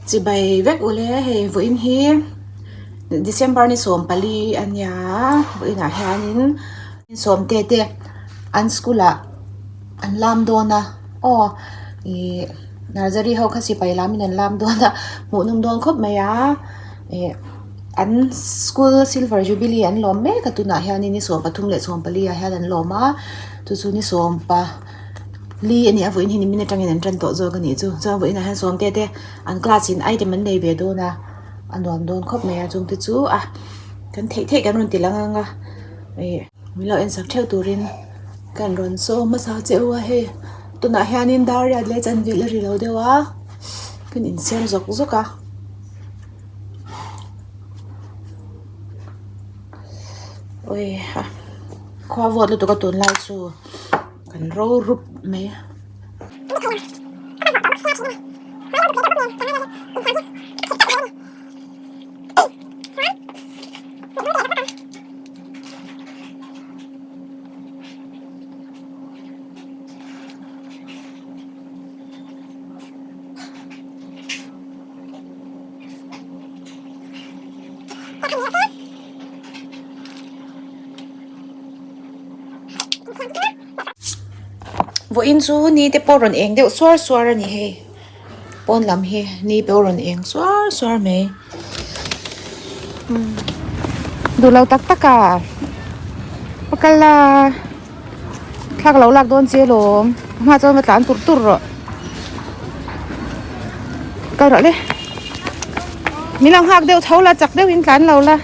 Chibai vek ule hei vawiin hi December ni 14 a nia vawiinah hianin sawmte te an school ah an lam dawn a aw ihh nursery ho kha sipai lamin an lam dawn a hmuh nawm dawn khawp mai a ih an school silver jubilee an lawm mek a tunah hianin ni 33 leh 14 ah hian an lawm a chu chu ni sawmpa. Li a ni a vawiin hi nimin atangin an tan tawh zawk a nih chu chuan vawiinah hian sawmte te an class in item an nei ve dawn a a nuam dawn khawp mai a chungte chu a kan theih theih kan rawn ti lang ang a ih min lo en sak theuh turin kan rawn saw hmasa che u a hei tunah hianin dar riat leh chanve la ri lo deuh a kan insiam zawk zawk a. Awiha khua vawt lutuk a tunlai chu. Kan ro rup mai a. Vawiin chu ni te pawh rawn eng deuh suar suar a ni hei pawn lam hi ni pawh rawn eng suar suar mai duh lo tak tak a va kal la thla ka lo lak dawn che alawm a hma chuan va tlan tur tur rawh kal rawh le min lo nghak deuh tho la chak deuhin tlan lo la.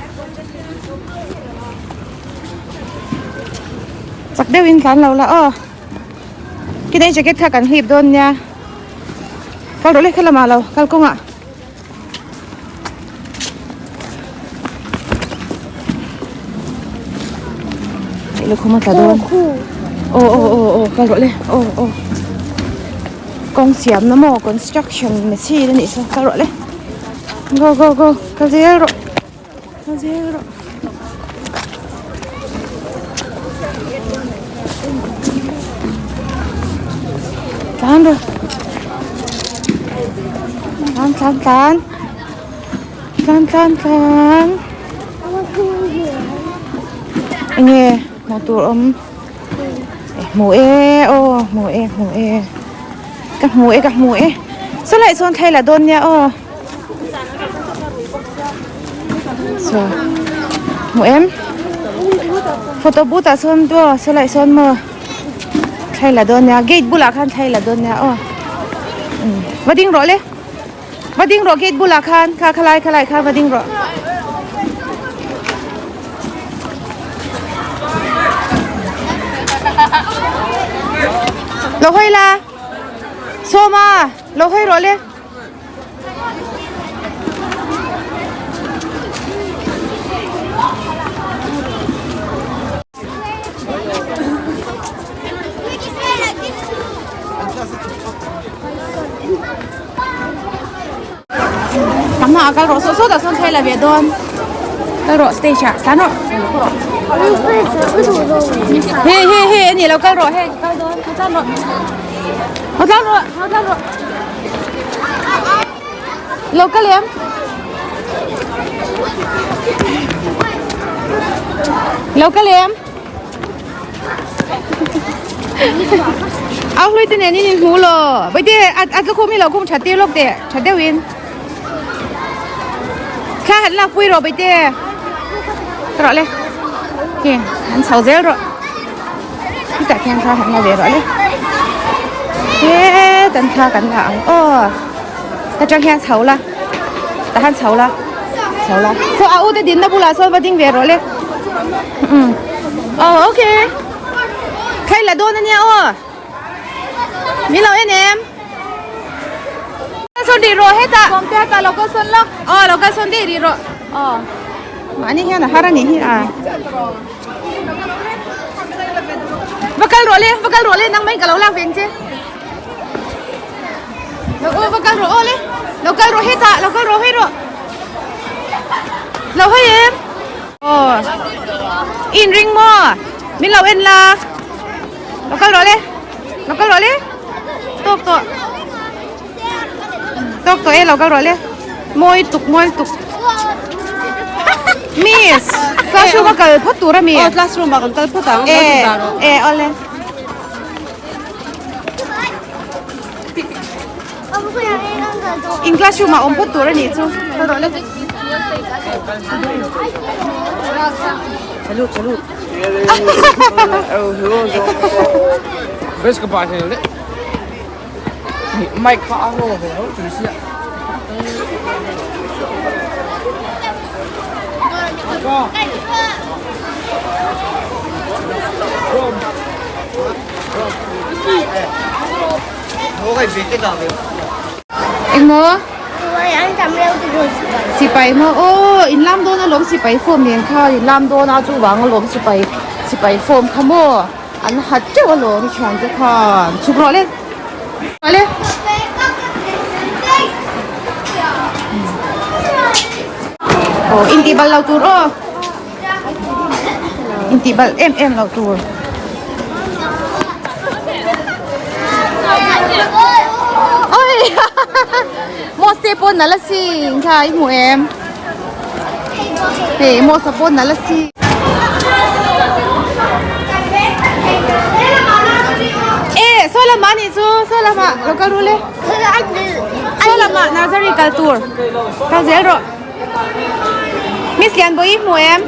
Chak deuhin tlan lo la aw kinai jacket kha kan hlip dawn nia kal rawh le kha lamah lo kal kawngah lukhum a tla dawn aw aw aw aw kal rawh le aw aw kawng siam na maw construction machine a nih chu kal rawh le go go go kal zel rawh. Tlan rawh tlan tlan tlan tlan tlan tlan enge hmuh tur awm hmu e aw hmu e hmu e ka hmu e ka hmu e sawlai sawn thlai la dawn nia aw. Saw hmu em photo booth ah sawn tu aw sawlai sawn maw thlai la dawn nia gate bulah khan thlai la dawn nia aw va ding rawh le va ding rawh gate bulah khan kha khalai khalai khan va ding rawh. Lo hawi la Sawma lo hawi rawh le. Tama a kal rawh sawh sawt ah sawn thlai la ve dawn kal rawh stage ah tlan rawh hei hei hei a ni lo kal rawh hei kal dawn tlan rawh tlan rawh tlan rawh. Lo kal em? Lo kal em? Au hlui te nen in in hmu lo. Baite a tlu khum hi lo khum that tir lawk teh. That deuh in. Thla han lak pui rawh baite. Rawh le. Khi han chho zel rawh. Hetah khian thla han la ve rawh le. He tan thla kan la ang aw. Ta tang hian chho la. Ta han chho la. Chho la. So a u te din na bulah sawn va ding ve rawh le. Um. Oh okay. Khai la dawn ania aw. Min lo en em. Sawn ri rawh hetah. Sawmte hetah lo kal sawn lawk. Aw lo kal sawn daih ri rawh. Aw. Mahni hian a har a nih hi a. Va kal rawh le, va kal rawh le, nang mai ka lo lak veng che. Lo aw va kal rawh aw le. Lo kal rawh hetah, lo kal rawh hei rawh. Lo hawi em? Aw. In ring maw? Min lo en la. Lo kal rawh le. Lo kal rawh le. Tawk tawh. Tawk tawh e, lo kal rawh le. Mawi tuk mawi tuk. Miss, classroom a kal phawt tur a mi? Aw, classroom ah kan kal phawt ang. E, e, awle. In classroom ah awm phawt tur a nih chu. Kal rawh le. Salute, salute. Mic kha a ngaw ve ho chu sia. Engmaw? Sipai maw? Aw, in lam dawn alawm sipai form nen khan in lam dawn a chuvang alawm sipai sipai form kha maw? An hat teuh alawm i thiante khan. Chhuk rawh le. Rawh le. Aw, intih bal lo tur aw. Intih bal em em lo tur. Oi! Moss te pawh nalh asin kha i hmu em? Hei Moss a pawh nalh asin. E saw lamah anih chu saw lamah lo kal ru le. Saw lamah nursery kal tur kal zel rawh. Miss Lianbawi i hmu em?